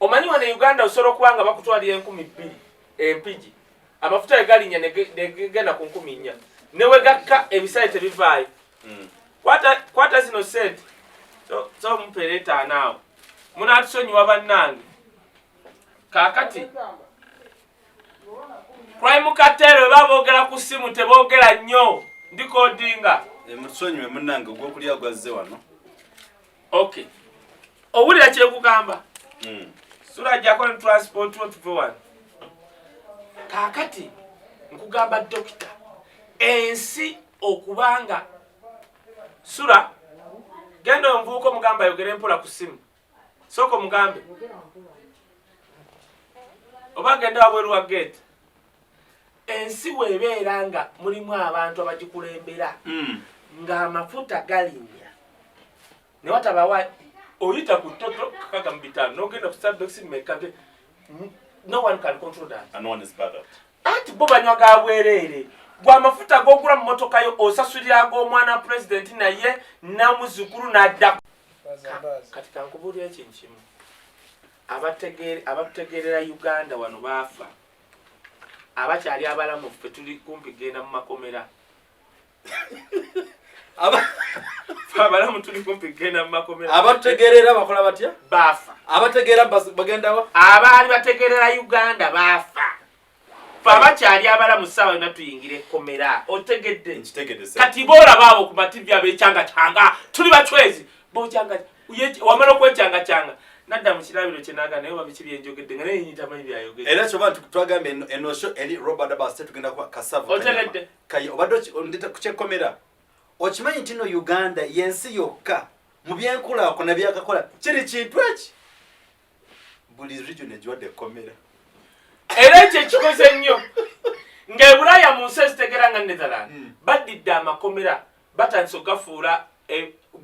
Omanyi wano e Uganda osobola okuba nga bakutwalira 2000 empigi, amafuta gegalinnya negegenda ku 4000, newegakka ebisale tebivaayo. Kwata zino sente so, so mumpeera 5 awo, munatusonyiwa bannange. Kaakati Crime Cartel bwe boogera ku ssimu teboogera nnyo, ndikodinga. Eh, mutusonyiwe munnange, ogwokulya gwazze wano. Okay, owulira kyekugamba? Sula jjako ne transport wo tuve wano. Kaakati nkugamba dokita, ensi okubanga sula genda omuvubuka omugamba ayogere mpola ku ssimu, sooka omugambe oba genda wabweru wa gate. Ensi weebeera nga mulimu abantu abagikulembera, ng'amafuta galinnya ne watabawa, oyita ku Total 65 n'ogenda ku Stabex meka, no one can control that. And no one is bothered. Anti bo banywa ga bwereere. Gwe amafuta g'ogula mu motoka yo osasulira ag'omwana pulezidenti naye namuzukulu n'adda. Kati kankubuulira ekintu kimu. Abatutegeerera Uganda wano baafa, abakyali abalamu ffe tuli kumpi genda mu makomera. Ffe abalamu tuli kumpi genda mu makomera. Abatutegeerera bakola batya? Baafa. Abategeera bagendawa? Abaali bategeerera Uganda baafa. Fe abakyali abalamu ssaawa yonna tuyingira ekkomera, otegedde? Nkitegedde, sir. Kati boolaba abo ku mativi abekyangacanga, tuli bacwezi bokyanga, wamala okwekyangacanga nadda mu kirabiro kyenaga, naye oba biki byenjogedde nga naye nyitamanyi byayogedde. Era kyoba nti twagambye eno show eri Robert Abbas, tugenda kuba kasavu. Otegedde? Kaye obadde ndeta ku kyekkomera. Okimanyi nti no Uganda yensi yokka mu byenkulaakulana byakakola kiri kintu eki buli region egiwadde ekkomera. Era ekyo ekikoze nnyo ng'ebulaaya mu nsi ezitegera nga Netherland, baddidde amakomera batandise okugafuula,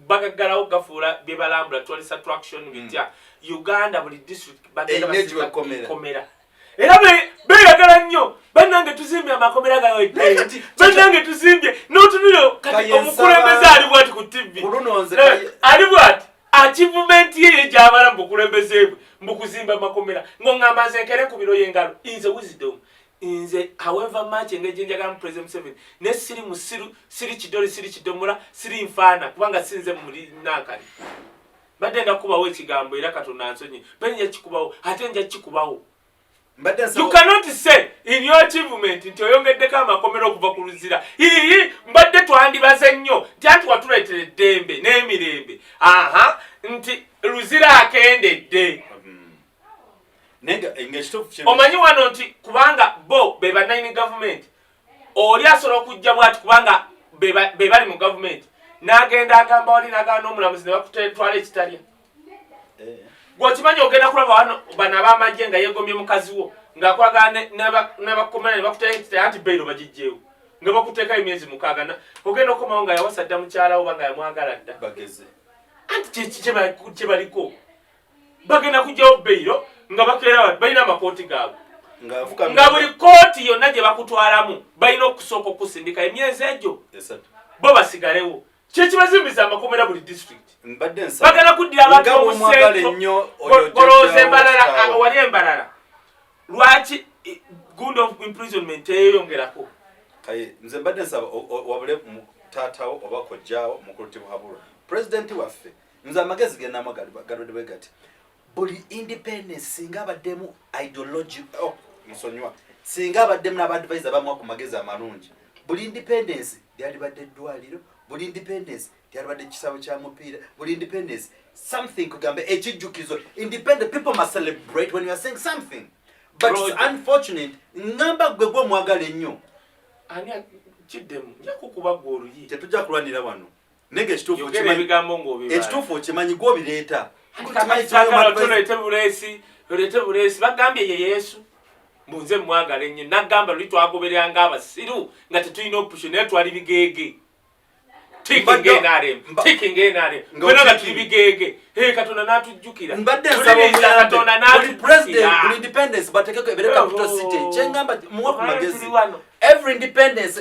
bagaggalawo gafuula bye balambula, tourist attraction bitya. Uganda buli district bagenda Erina basika ekibakomera. ekkomera. Era beeyagala nnyo, bannange tuzimbye amakomera gawedde, Naye kati- bannange tuzimbye n'otunuliro kati Kaye omukulembeze nsaba- ali bwati ku TV. Ku luno nze Eh, ali bwati achievement ye ye gyabala mu bukulembeze bwe mu kuzimba amakomera, ng'oŋŋamba nze nkere ku biro y'engalo. Nze wisdom, nze however much engeri gye njagala mu President Museveni, ne siri musiru, siri kidoli, siri kidomola, siri nfaana, kubanga sinze muli nankani. Mbadde nda kubawo ekigambo era Katonda nsonyi, mbadde nja kikubawo, ate nja kikubawo. Mbadde You nsaba cannot say in your achievement nti oyongeddeko amakomera okuva ku Luzira. Ii, mbadde twandibaze nnyo nti anti watuleetera eddembe n'emirembe, aha, nti Luzira akendedde. Omanyi wano nti kubanga bo be bananyini gavumenti, oli asobola okujja bwati kubanga be bali mu gavumenti, n'agenda agamba wali n'agamba n'omulamuzi ne bakutwala ekitalya. Eh. Gweokimanyi ogenda kulaba wano bano ab'amagye nga yegombye mukazi wo ng'akolagana n'abakomera ne bakuteeka ekitalya nti beyiro bagijjeewo nga bakuteekayo emyezi 6, ogenda okukomawo nga yawasa dda mukyala wo oba nga yamwagala dda. Anti kyebaliko bagenda kujjawo beyiro nga bakeera balina amakooti gaabwe, nga buli kooti yonna gye bakutwalamu balina okusooka okusindika emyezi egyo bo basigalewo. Kyekibazimbiza amakomera buli district. Bagenda kuddira abantu omusenkolowooza embalala wali embalala lwaki gund of imprisonment teyeyongerako? Nze mbadde nsaba wabule taatawo oba kojjaawo mukulu Tibuhaburwa, pulezidenti waffe. Nze amagezi genamwa galwadde bwe gati: buli independence singa abaddemu ideology, oh, nsonyiwa, singa abaddemu n'abaadvisor bamuwa ku magezi amalungi, buli independence lyalibadde eddwaliro, buli independence lyalibadde ekisabo kya mupiira, buli independence something kugambe ekijjukizo. Independent people must celebrate when you are saying something, but it's unfortunate. Ngamba gwe gwomwagala ennyo. Ani kiddemu nja kukuba gwe oluyi. Tetujja kulwanira wano, naye ekituufu ebigambo. Ekituufu okimanyi, gwobireeta. Oleete buleesi, oleete buleesi. Bagambye ye Yesu mbunze mwagala ennyo, nagamba luli twagoberera ng'abasiru nga tetulina option, naye twali bigeege. Tikinga NRM fena nga tuli bigeege, Katonda n'atujjukira. Mbadde nsaba Katonda. Buli independence batekeko ebere capital city. Kyengamba, muwe ku magezi, every independence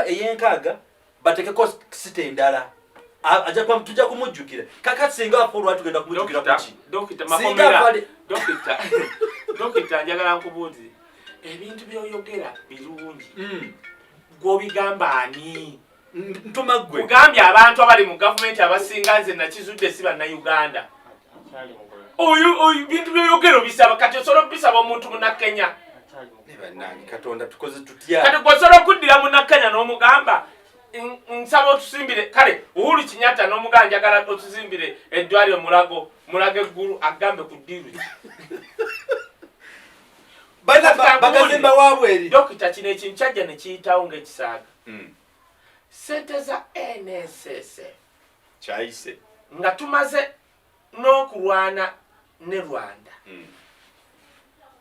eyenkaaga batekeko city endala. Ajja kuba tujja kumujjukira. Kakati singa afa olwali tugenda kumujjukira kuki? Dokita, njagala nkubuuze, ebintu byoyogera birungi, gwobigamba ani? Ntuma ggwe. Kugambye abantu abali mu gavumenti abasinga nze nakizudde si Bannayuganda. Oyo bintu byoyogera obisaba, kati osobola okubisaba omuntu Munnakenya? Bannange, Katonda, tukoze tutya? Kati gwe osobola okuddira Munnakenya n'omugamba, "Nsaba otusimbire," kale Uhuru Kenyatta n'omugamba, "Njagala otuzimbire eddwaliro Mulago, Mulago eggulu," agambe ku ddiiru? Bagazimba waabwe. Dokita, kino ekintu kyajja ne kiyitawo ng'ekisaaga. Sente za NSS Kyayise. nga tumaze n'okulwana ne Rwanda,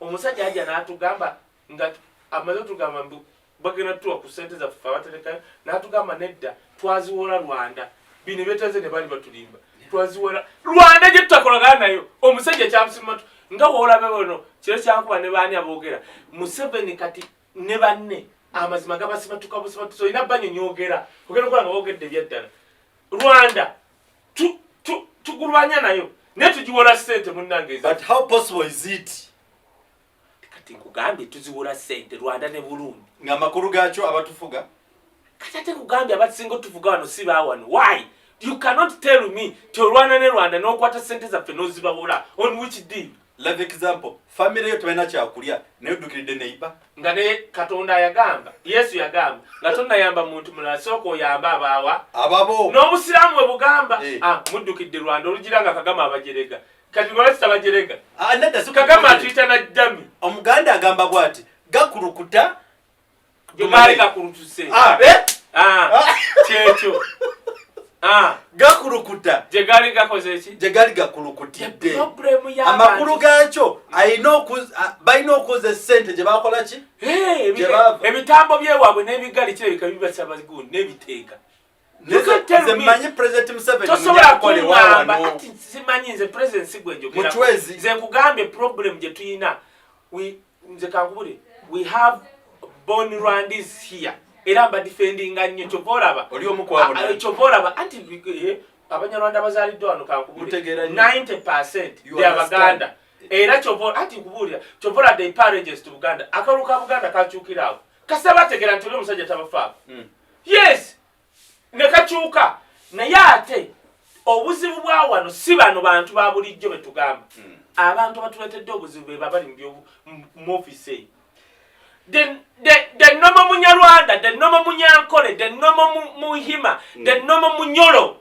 omusajja ajja n'atugamba nga amaze otugamba mbu bagenda tuwa ku sente zaffe abaterekayo, n'atugamba nedda, twaziwola Rwanda. Bino byetaze ne bali batulimba, twaziwola Rwanda gye tutakolagana nayo. Omusajja kyamusimatu nga woolabe bono kiro kyankuba ne baani aboogera Museveni kati ne banne, amazima gabasimatuka busimatusi, olina banyonyogera ogenda okukola nga boogedde ebyaddala. Rwanda tugulwanya nayo naye tugiwola sente, munnange. But how possible is it? Kati nkugambye, tuziwola sente Rwanda ne Burundi. Ng'amakulu gaakyo abatufuga. Kati ate kugambye abasinga otufuga wano si baawano. Why you cannot tell me ti olwana ne Rwanda n'okwata sente zaffe n'ozibawola? On which deal? Live example, family yo tebalina kyakulya naye oddukiridde neighbor. Nga ne Katonda yagamba, Yesu yagamba nga tonnayamba muntu mulala, sooka oyambe abaawa. Ababo. N'omusiraamu we bugamba. Ah, muddukidde Rwanda olugira nga Kagame abajerega, kati lwaki tabajerega? Ah, nedda, si Kagame atuyita na dummy. Omuganda agamba bw'ati, gakulukuta. Gaali gakulutuse. Ah, eh? Ah, kyekyo. Ah, gakulukuta. Gye gaali gakoze eki? Gye gaali gakulukutidde. Problemu y'abantu. Amakulu gaakyo balina okukoza essente gye bakola ki? Hey, Gye baava. Ebitambo byewaabwe n'ebigali kirabika bibasaba gundi n'ebiteega. You can tell Nze me. mmanyi President Museveni Tosobola munyankole wa kuŋŋamba wano. ati simanyi nze president si gwe njogerako. Muchwezi. Nze nkugambye problem gye tuyina. Nze kankubule, we have born Rwandese here era mba defendinga nnyo, kyova olaba Oli omu ku abo. Ah, ah, kyova olaba anti Abanyarwanda bazaaliddwa wano, kankubule, Mutegeera nnyo. 90% You they are understand. Baganda. Era kyova anti nkubuulira, kyova olaba they pay allegiance to Buganda. Akalulu ka Buganda kakyukira awo kasita bategeera nti oli omusajja tabafaako. Yes, ne kakyuka. Naye ate obuzibu bwa wano si bano bantu ba bulijjo betugamba. Abantu abatuleetedde obuzibu be babali mu ofiisi eyo. The normal Munyarwanda, the normal Munyankole, the normal Muhima, the normal Munyoro,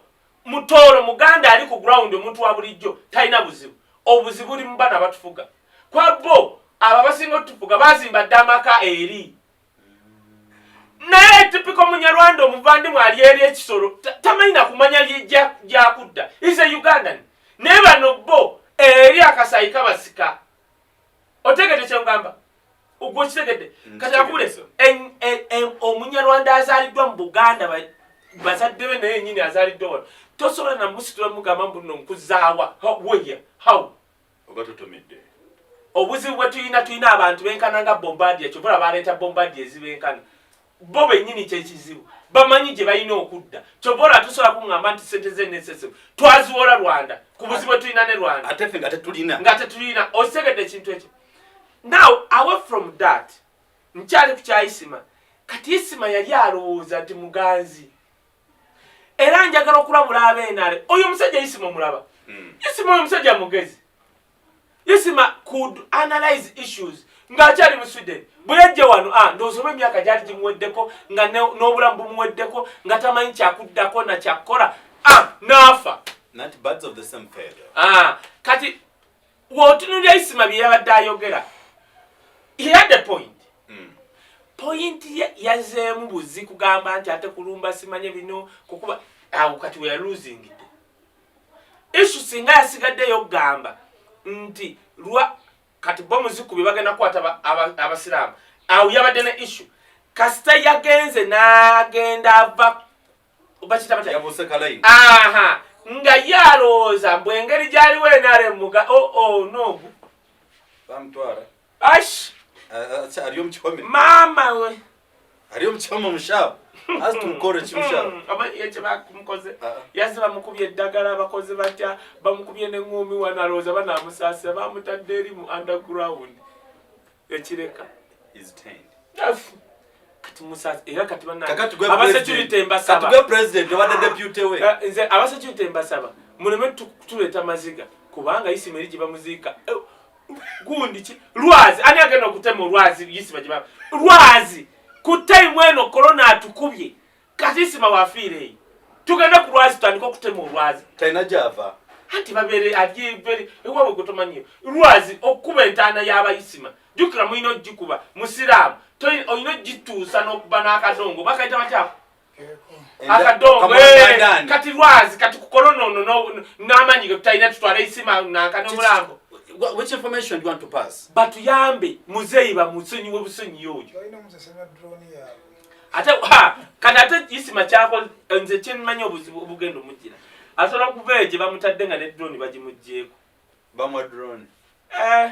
Mutooro, Muganda ali ku ground, omuntu wa bulijjo talina buzibu. Obuzibu buli mu bana abatufuga. Kwa bo abo abasinga otufuga bazimba dda amaka eri. Naye typical Munyarwanda omuvandimwe ali eri ekisolo tamanyi nakumanya gyakudda. Is a Ugandan. Naye bano bo eri akasayi kabasika. Otegedde kyengamba? Ogwo okitegedde? Kati akubule Omunyarwanda azaaliddwa mu Buganda, bazadde be naye nyini azaaliddwa wano, tosobola namusitula mugamba mbu no nkuzaawa. Where? How? Oba tutumidde. Obuzibu bwe tulina, tulina abantu benkana nga Bombardier. Kyova baleeta Bombardier ezibenkana bo bennyini, kyekizibu bamanyi gye balina okudda. Kyova olaba tusobola kuŋŋamba nti sente z'ennesese twaziwola Rwanda ku buzibu bwe tulina ne Rwanda. Ate ffe nga tetulina. Nga tetulina. Okitegedde ekintu ekyo? Now, away from that, nkyali ku kya Isima. Kati Isima yali alowooza nti muganzi, era njagala okulabula abeenale. Oyo omusajja Isima omulaba? Isima oyo omusajja mugezi. Isima could analyze issues ng'akyali mu Sweden. Bwe yajja wano, ndowooza oba emyaka gyali gimuweddeko, nga n'obulamu bumuweddeko, nga tamanyi kyakuddako na kyakkola, n'afa. Not birds of the same feather. Kati w'otunuulira Isima bye yabadde ayogera, he had a point. Point ye yazeemu buzi kugamba nti ate kulumba simanye bino kukuba awo. Kati we yalosingidde issue, singa yasigaddeyo okugamba nti lwa kati bo muzikubye bagenda kukwata abasiraamu, awo yabadde ne issue. Kasita yagenze n'agenda ava bakita batya? Yabuuse kalayini. Aha, nga ye alowooza mbwe engeri gyaliwo enaremuga. Oh, no. Bamutwara. Ash. Ari omu kihome. Maama we. Ari omu kihome omushaho azi tumukore ki mushaho? Oba ekyo bakumukoze. Ah. Yazze bamukubye eddagala, abakoze batya, bamukubye neŋŋuumi wano, alowooza banaamusaasira, bamutadde eri mu underground ekireka. Is tained. Afu. Kati musaasi era kati Kakati gwe abasecurity president, mbasaba. kati gwe president obadde deputy we. Nze abasecurity mbasaba muleme tuleeta maziga, kubanga Isima eri gye bamuziika. Gundi ki lwazi, ani agenda okutema olwazi? Isima gye lwazi ku time eno korona atukubye. Kati Isima wafiire eyo, tugende ku lwazi tutandike okutema olwazi. Talina gyava. Anti babeere alyeveri ewaabwe gwe tomanyiyo lwazi okukuba entaana y'abayisima. Jjukira mulina ogikuba musiraamu, olina ogituusa n'okuba n'akadongo bakayita batyako akadongo. Kamwangandani. Kati lwazi kati ku korona ono n'amaanyi ge tutalina, tutwale Isima nanka n'omulambo. Which information do you want to pass? Batuyambe muzeeyi bamusonyiwe busonyi oyo. Balina omusesema drone yaabwe. Ate ha kati ate Isima kyako nze kyemmanyi, obuzibu obugenda omugira, asobola okuva eyo gye bamutadde nga ne drone bagimugjeeko. Bamwa drone. Eh,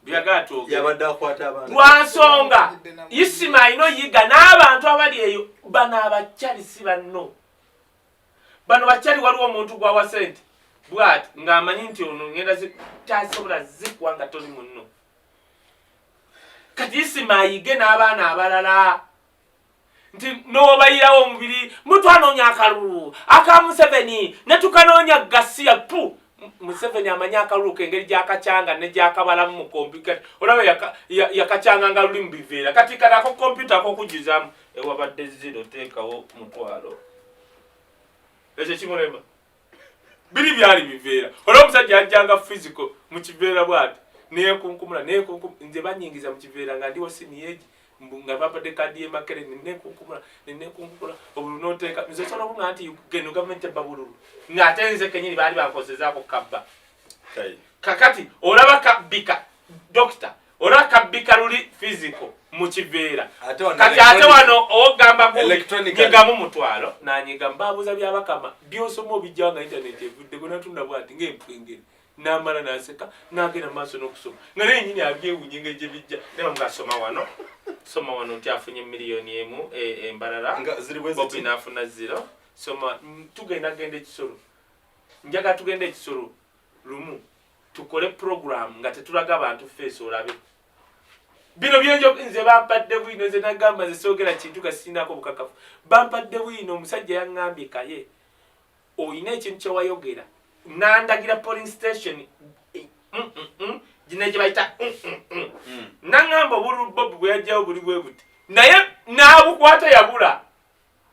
byagala twogere. Yabadde akwata abaana. Lwansonga Isima alina oyiga n'abantu abali eyo. Bano abakyali si banno, bano bakyali. Waliwo omuntu gwawa sente bwati ng'amanyi nti ono ngenda tasobola zikuwa nga toli munno. Kati Isima ayige n'abaana abalala nti n'obayirawo omubiri mutwanoonya akalulu aka Museveni ne tukanoonya gasiya pu. Museveni amanyi akalulu ke engeri gyakacyanga ne gyakabalamu mu kompyuta. Olaba yakacyanga nga luli mu biveera. Kati kati ako kompyuta akokujjuzamu ewabadde zero, teekawo 10,000, ekyo kimulema. Biri byali biveera. Olaba omusajja yajjanga physical mu kiveera bwati nekunkumula nekunkum. Nze banyingiza mu kiveera nga ndiwo senior egi mbu nga bampadde kaadi y'e Makerere, nekunkumula nenekunkumula obululu noteeka. Nze osobola okuŋŋamba nti geno gavumenti ebba bululu, ng'ate nze kenyini baali bankozezaako kabba. Kai. Kakati olaba kabbika dokita, olaba kabbika luli physical mu kiveera. Ate wano Kati ate wano ogamba Electronically. nyigamu 10,000 nanyiga mbabuuza byabakama byosoma obijjawo nga internet evuddeko. Natunda bwati ng'empwengere, namala naseka nagenda maaso n'okusoma nga naye nyini abyewuunye engeri gye bijja. Naye nga soma wano, soma wano nti afunye 1,000,000 embalala. Nga ziri bwe ziti. Bobi n'afuna 0. Soma, tugenda genda ekisolo, njagala tugenda ekisolo lumu tukole program nga tetulaga bantu face. Olabe bino byenjo. Nze bampadde bwino, nze nagamba nze soogera kintu kasinako bukakafu. Bampadde bwino, omusajja yaŋŋambye kaye oyina ekintu kyewayogera nandagira polling station gino gye bayita Naŋŋamba obululu Bobi bwe yajjawo buli bwe buti, naye n'abukwata yabula.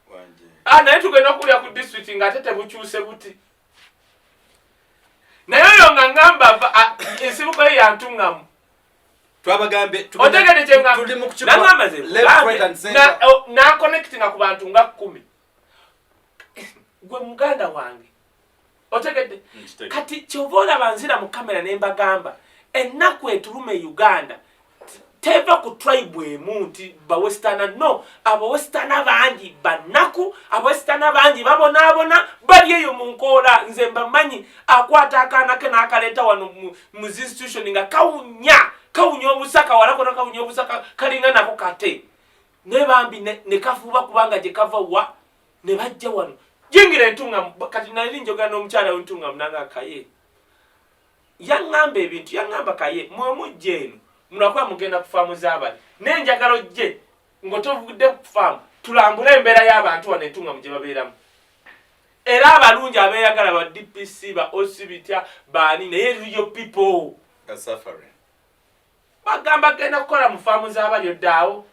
Wanje. Ah, naye tugenda okulya ku district ng'ate tebukyuse buti. Naye oyo nga ŋŋamba ensibuko ye yantuŋŋamu. Twabagambye Otegedde kye ngamba? tuli mu kukikola Nangamba nze left, right and center. Nanconnectinga ku bantu nga 10. Gwe muganda wange, otegedde? Nkitegedde. Kati kyova olaba nzira mu kamera ne mbagamba, ennaku etuluma e Uganda teva ku tribe emu nti Bawesterner. No, Abawesterner bangi bannaku, Abawesterner bangi babonaabona, bali eyo mu nkoola. Nze mbamanyi, akwata akaana ke n'akaleeta wano mu institution nga kawunya, kawunya obusaka, walako nakawunya obusaka, kalinga nako kate ne bambi ne kafuba, kubanga gye kava wa ne bajja wano jingira Entungamu. Kati nali njogera n'omukyala w'Entungamu, nanga Kaye yaŋŋamba ebintu, yaŋŋamba, "Kaye, mwe mujja eno mulwakuba mugenda ku faamu z'abali, naye njagala ojje ng'otovudde ku faamu, tulambule embeera y'abantu wano Entungamu gye babeeramu." Era abalungi abeeyagala ba DPC, ba OC, bitya baani, naye real people A suffering. Bagamba genda kukola mu faamu z'abali oddaawo.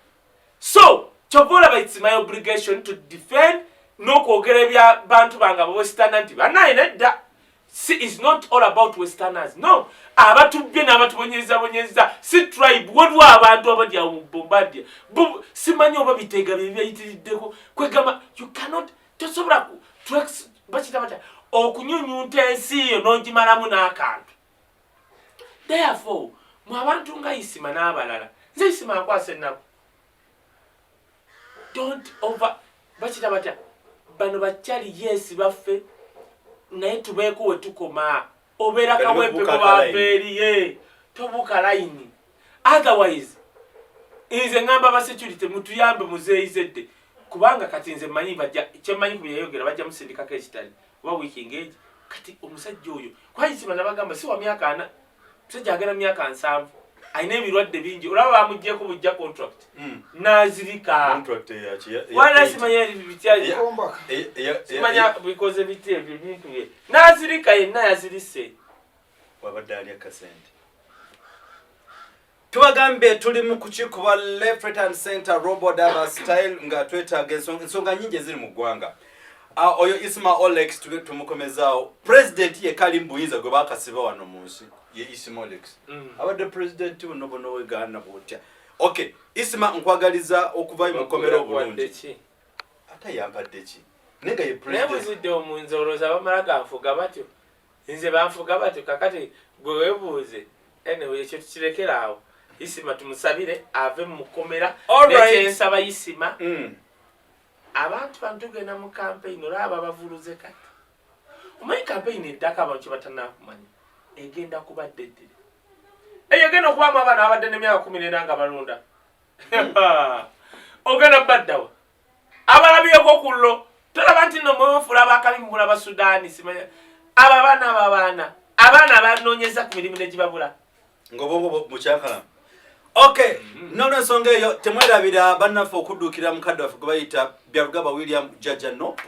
So kyova olaba it's my obligation to defend n'okwogera ebya bantu bange Abawesterner nti bannaye nedda, si is not all about Westerners. No, abatubye n'abatubonyezabonyeza si tribe. Waliwo abantu abali awo mu Bombardier, simanyi oba biteega bye byayitiriddeko. Kwegamba you cannot, tosobola bakita batya, okunyunyunta ensi yo n'ogimalamu n'akantu. Therefore, mu abantu nga Isima n'abalala, nze Isima nkwasa ennaku. Don't over, bakita batya, bano bakyali, yes, baffe, naye tubeeko we tukoma. Obeera Kati kawempe buuka bwava line. Eriye tobuuka layini, otherwise nze ŋŋamba ba security mutuyambe muzeeyizedde, kubanga kati nze mmanyi bajja, kyemmanyi ku byeyayogera, bajja musindikako ekitali oba wiiki ng'egi. Kati omusajja oyo kwayisima nabagamba si wa myaka 40, musajja agenda mu myaka 70, alina ebirwadde bingi. Olaba bamugyeko bujja contract nazirika. Contract Wala simanya bitya. Kombaka. Simanya bikoze biti ebyo ebintu bye, nazirika yenna, yazirise. Wabadde alya kasente. Tubagambye tuli mu kukikuba left, right and center, robodaba style, nga twetaaga ensonga nyingi eziri mu ggwanga. Ah, oyo Isma Olex tumukomezaawo. President yekka ali mu buyinza gwe bakasiba wano mu nsi ye Isma Olex. Abadde president buno buno wegaana bwotya. Okay, Isma, nkwagaliza okuvayo mukomera obulungi. Ki? Ate yampadde ki, naye nga ye Naye president. Buzidde omunze, olowooza bamala ganfuga batyo? Nze banfuga batyo? Kakati gwe weebuuze. Anyway, ekyo tukirekere awo. Isima tumusabire ave mu mukomera. All right. Nekyensaba Isima, abantu bano tugenda mu campaign, olaba bavuluze. Kati omanyi campaign eddako, abantu kyebatanakumanya, egenda kuba ddeddere. Eyo egenda okubaamu abaana abadde n'emyaka 14 nga balonda. Ogenda baddawa abalabyeko kullo? Tolaba nti no mwefuula abakabi, mubula Basudaani, simanya abo abaana, abo abaana abanoonyeza ku mirimu negibabula. Ngaobwongo mukyakalamu. Okay, nolwensonga eyo temwerabira bannaffe okudduukira mukadde waffe gwe bayita Byarugaba William Jaja Nop.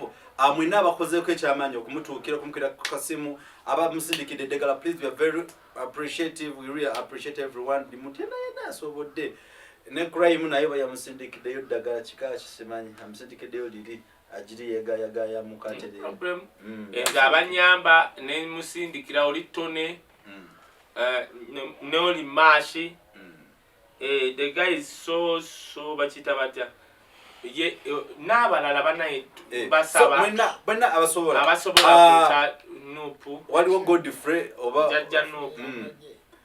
Mwena abakozeeko ekyamaanyi okumutuukira, okumukira ku kasimu, abamusindikidde eddagala, please, we are very appreciative, we really appreciate everyone. Buli muntu yenna yenna asobodde ne crime naye bayamusindikiddeyo ddagala kika kisimanyi amusindikiddeyo liri agiri yegayagaya mukaterere. Problem. Nze abanyamba nemusindikira oli Tone, ne oli Mashi. The guy is so so, bakiyita batya ye, n'abalala banaye. Basaba mwenna abasobola. Abasobola Ah, kuta Nupu. Waliwo Godfrey oba Jajja Nupu.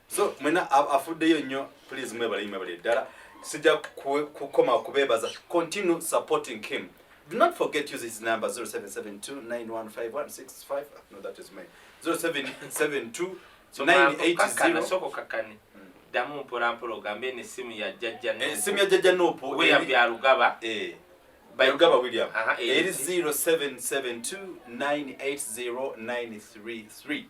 So mwena afuddeyo nnyo, please, mwebale, mwebale ddala. Sijja kukoma kubeebaza. Continue supporting him. Do not forget, use his number 0772 915165. No, that is mine. 0772 980. Soko kakane, ddamu mpolampola ogambe nesimu ya Jajja. Esimu ya Jajja Nupu. William Byarugaba. Byarugaba William. Aha, eri 0772 980 933,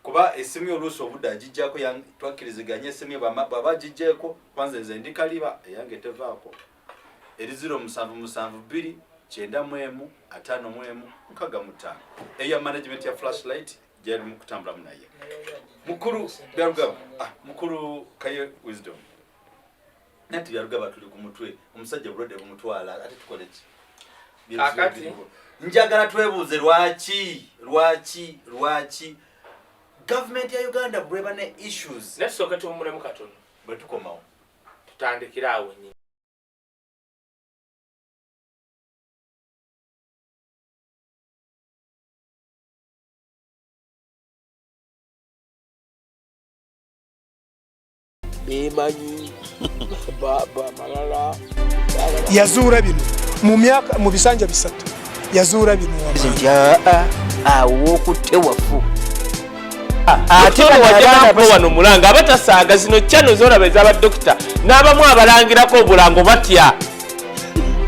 kuba esimu oluusi obudde agijjako. Twakkiriziganya esimu ye bw'aba agijjeeko, kwanza nze ndi kaliba, eyange tevaako. Eri 0772 91 51 65, eya management ya Flashlight gyali mu kutambulamu naye mukulu Byarugaba. Ah, mukulu Kaye Wisdom, nati Byarugaba tuli ku mutwe, omusajja obulwadde bumutwala, ate tukole ki? Kaakati? Njagala twebuuze lwaki, lwaki, lwaki Gavumenti ya Uganda bweba ne issues. Naye tusooke tuwummulemu katono. Bwe tukomawo tutandikire awo nyini. Bemanyi bamalala. Yazuula bino mu myaka mu bisanja bisatu, yazuula bino. Nti aa, awo okutte wafu. Ate wajjako wano mulanga abatasaaga zino channel zolaba ez'abadokita n'abamu abalangirako obulango batya.